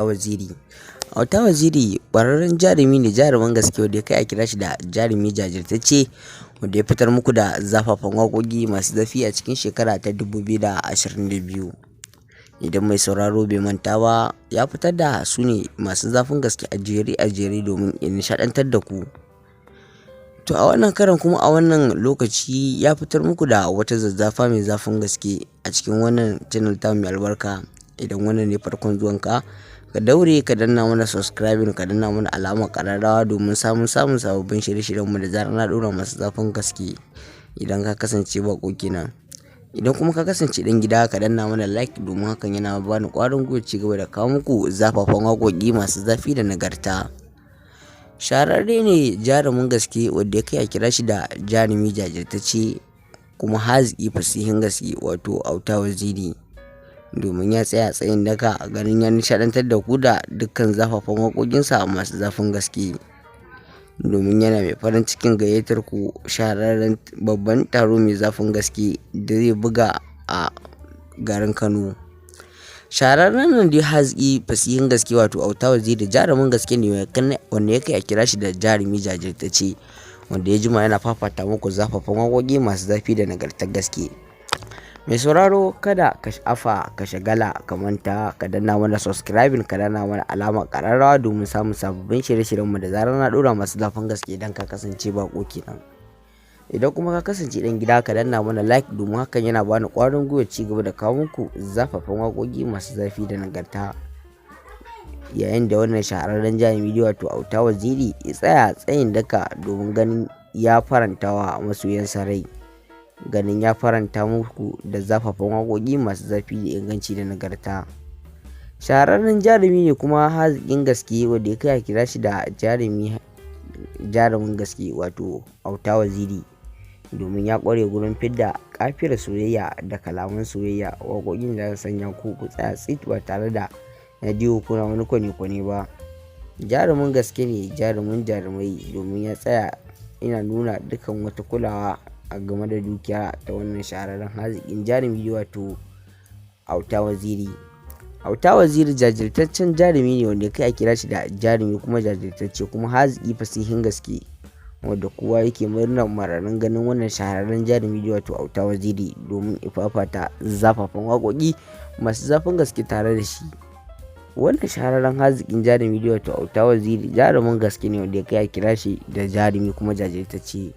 Waziri. Auta Waziri ƙwararren jarumi ne, jarumin gaske wanda ya kai a kira shi da jarumi jajirtacce, wanda ya fitar muku da zafafan waƙoƙi masu zafi a cikin shekara ta 2022. Idan mai sauraro bai manta ba, ya fitar da su ne masu zafin gaske a jere a jere domin ya nishaɗantar da ku. To, a wannan karan kuma, a wannan lokaci, ya fitar muku da wata zazzafa mai zafin gaske a cikin wannan channel ta mai albarka. Idan wannan ne farkon zuwanka, ka daure ka danna mana subscribing, ka danna mana alamar ƙararrawa domin samun sababbin shirye-shiryenmu da zarar na ɗora masu zafin gaske, idan ka kasance baƙo kenan. Idan kuma ka kasance ɗan gida, ka danna mana like, domin hakan yana bani ƙwarin gwiwa ci gaba da kawo muku zafafan waƙoƙi masu zafi da nagarta. Shahararre ne, jarumin gaske wanda ya kai a kira shi da jarumi jajirtacce kuma haziki fasihin gaske, wato Auta Waziri. Domin ya tsaya tsayin daka ganin ya nishaɗantar da ku da dukkan zafafan waƙoƙinsa masu zafin gaske. Domin yana mai farin cikin gayyatar ku shahararren babban taro mai zafin gaske da zai buga a garin Kano. Shahararren nan dai, haziki fasihin gaske, wato Auta Waziri, jarumin gaske ne wanda ya kai a kira shi da jarumi jajirtacce, wanda ya jima yana fafata muku zafafan waƙoƙi masu zafi da nagartar gaske. Mai sauraro, kada ka sha'afa, ka shagala, ka manta ka danna mana subscribing, ka danna mana alamar ƙararrawa domin samun sababbin shirye-shiryenmu da zarar na ɗora masu zafin gaske, idan ka kasance baƙo kenan. Idan kuma ka kasance ɗan gida, ka danna mana like, domin hakan yana bani ƙwarin gwiwa ci gaba da kawo muku zafafan waƙoƙi masu zafi da nagarta. Yayin da wannan shahararren jarumi, wato Auta Waziri, ya tsaya tsayin daka domin ganin ya faranta wa masoyansa rai, ganin ya faranta muku da zafafan waƙoƙi masu zafi da inganci da nagarta. Shahararren jarumi ne kuma haziƙin gaske wanda ya kai a kira shi da jarumi, jarumin gaske, wato Auta Waziri, domin ya ƙware gurin fidda ƙafiyar soyayya da kalaman soyayya, waƙoƙin da za su sanya ku ku tsaya tsit ba tare da ya ji kuna wani kwane-kwane ba. Jarumin gaske ne, jarumin jarumai, domin ya tsaya ina nuna dukkan wata kulawa a game da dukiya ta wannan shahararren haziƙin jarumi, wato Auta Waziri. Auta Waziri jajirtaccen jarumi ne wanda kai a kira shi da jarumi kuma jajirtacce kuma haziki fasihin gaske, wanda kowa yake murnar mararin ganin wannan shahararren jarumi, wato Auta Waziri, domin ifafata zafafan waƙoƙi masu zafin gaske tare da shi. Wannan shahararren haziƙin jarumi, wato Auta Waziri, jarumin gaske ne wanda ya kai a kira shi da jarumi kuma jajirtacce.